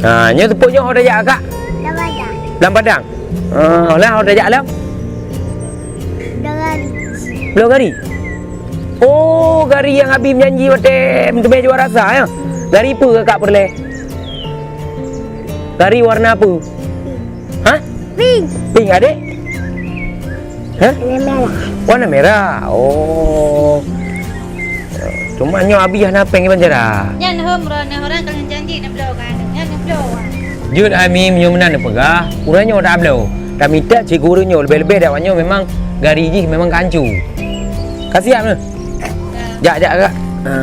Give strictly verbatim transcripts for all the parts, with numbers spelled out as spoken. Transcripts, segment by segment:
Ha, nyoe teupeu nyoe ho tajak, Kak? Lam padang. Lam padang? Ha, lah ho tajak lam? Bloe gari. Bloe gari? Oh, gari nyang Abi meujanji watèe meuteumèe juara sa, ya? Gari peue Kakak peureulèe? Gari warna peue? Hah? Pink. Pink, adek? Hah? Warna merah. Warna merah. Oh. Cuma nyoe Abi hana péng iban cara. Nyan hom droeneuh orang ka lheueh janji neubloe keu aneuk. Nyan neubloe, wah. Jeuet, Ami, meunyoe meunan neupeugah, uroe nyoe dak bloe. Tamita cit guru nyoe, leubeh-leubeh dak nyoe memang gari jih memang ka hanco. Ka siap neuh? Ya. Jak, jak, Kak. Ha.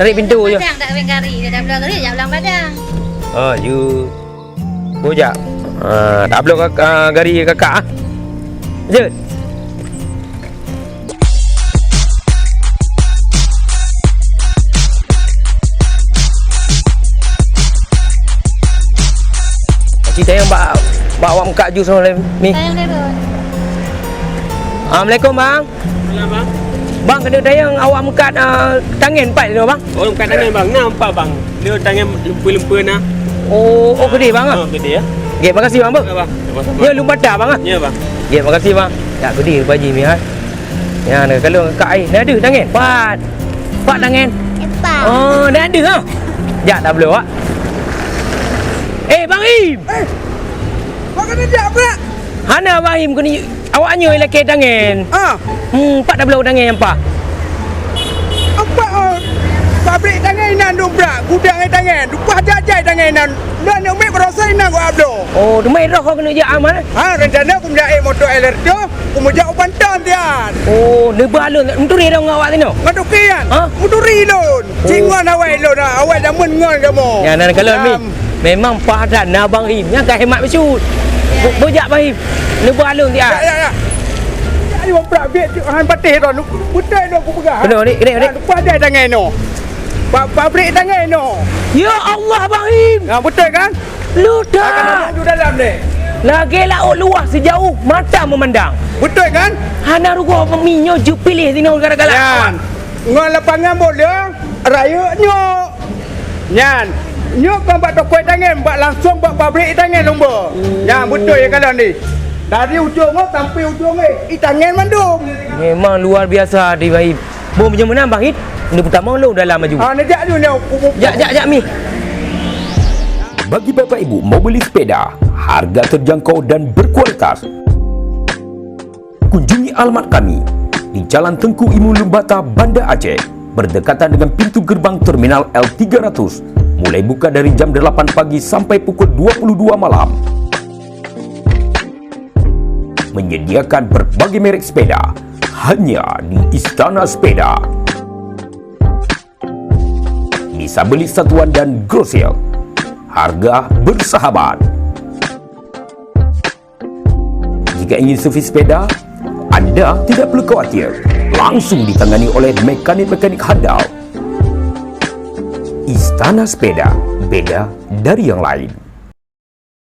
Tarik pintu je. Padang dak weng gari, dak bloe gari, jak ulang padang. Oh, jeuet. Bujak. Ah, tabloe ka, ah, gari kakak, ah. Jeuet. Cit tayang bak, bak awak meukat ju soe lé, Mi. Tayang deh, Bang. Assalamualaikum, Bang. Alah, Bang. Bang, keuneuk tayang awak meukat, ah, tangen pat tu, Bang? Oh, meukat tangen, Bang. Na empat, Bang. Dia tangen lempe-lempe na. Oh, oh, keudeh, Bang, ah? Oh, keudeh, ya. Oke, makasih, Bang, Bang. Ya, Bang. Sama-sama. Ya, lôn bata, Bang, ah. Ya, Bang. Oke, makasih, Bang. Ya, keudeh, Pak Haji, mi, ah. Ya, na kalau kakak ai, na deuh tangen. Pat. Pat tangen. Empat. Oh, na deuh, ah. Jak tabloe, ah. Eh, Bang Im. Eh. Bang, kena jak, Bang. Hana, Bang Im, kena Awak nyoe lakèe tangen. Ah. Hmm, pat tabloe tangen nyan, Pak? Apa, oh, pabrik tangen inan dum brat, gudang tangen, dum paih jai-jai tangen inan. Lôn aneuk miet baroesa inan geuh bloe. Oh, teuma roh keuneuk jak aman, eh? Ha, rencana keumeujak moto L R T, keumeujak u Panton siat. Oh, neuba lôn, meuturi lôn ngon awak sinoe? Ngon tuki nyan. Ha? Meuturi lôn. Cit ngon awai lôn, awai jameun ngon kamoe. Nyan, nyan kalon, Mi. Memang padan na Bang Im. Nyan ka hemat bacut. Bu-, bujak Bang Im. Neuba lôn siat. Ya, ya, ya. Ya, ya, prak biet cuk han patéh tu. Beutôi tu aku peugah. Kena, ni, kena, ni. Lupa dia tangai no. Pa-, pabrik tangai no. Ya Allah, Bang Im. Ha, beutôi kan? Ludah. Akan maju dalam ni. Lagèe laôt luwah sijauh mata memandang. Beutôi kan? Hana rugoe Mi nyoe jeuet piléh sinoe gara-gara. Ngon lapangan bola rayeuk nyoe. Nyan, nyoe kon bak toko itangen, bak langsong bak pabrik itangen lôn ba. Nyan, beutôi ya kalon ni. Dari ujong nyoe sampai ujong nyoe, itangen mandum. Memang luar biasa di Baim. Boh meunyoe meunan Bang Hit, neupeutamong lôn dalam maju. Ah, neujak dulu nyoe. Jak, jak, jak, Mi. Bagi bapak ibu mau beli sepeda, harga terjangkau dan berkualitas. Kunjungi alamat kami di Jalan Teuku Imeum Leumbata, Banda Aceh, berdekatan dengan pintu gerbang Terminal L tiga ratus. Mulai buka dari jam delapan pagi sampai pukul dua puluh dua malam. Menyediakan berbagai merek sepeda hanya di Istana Sepeda. Bisa beli satuan dan grosir. Harga bersahabat. Jika ingin servis sepeda, anda tidak perlu khawatir. Langsung ditangani oleh mekanik-mekanik handal. Istana Sepeda, beda dari yang lain.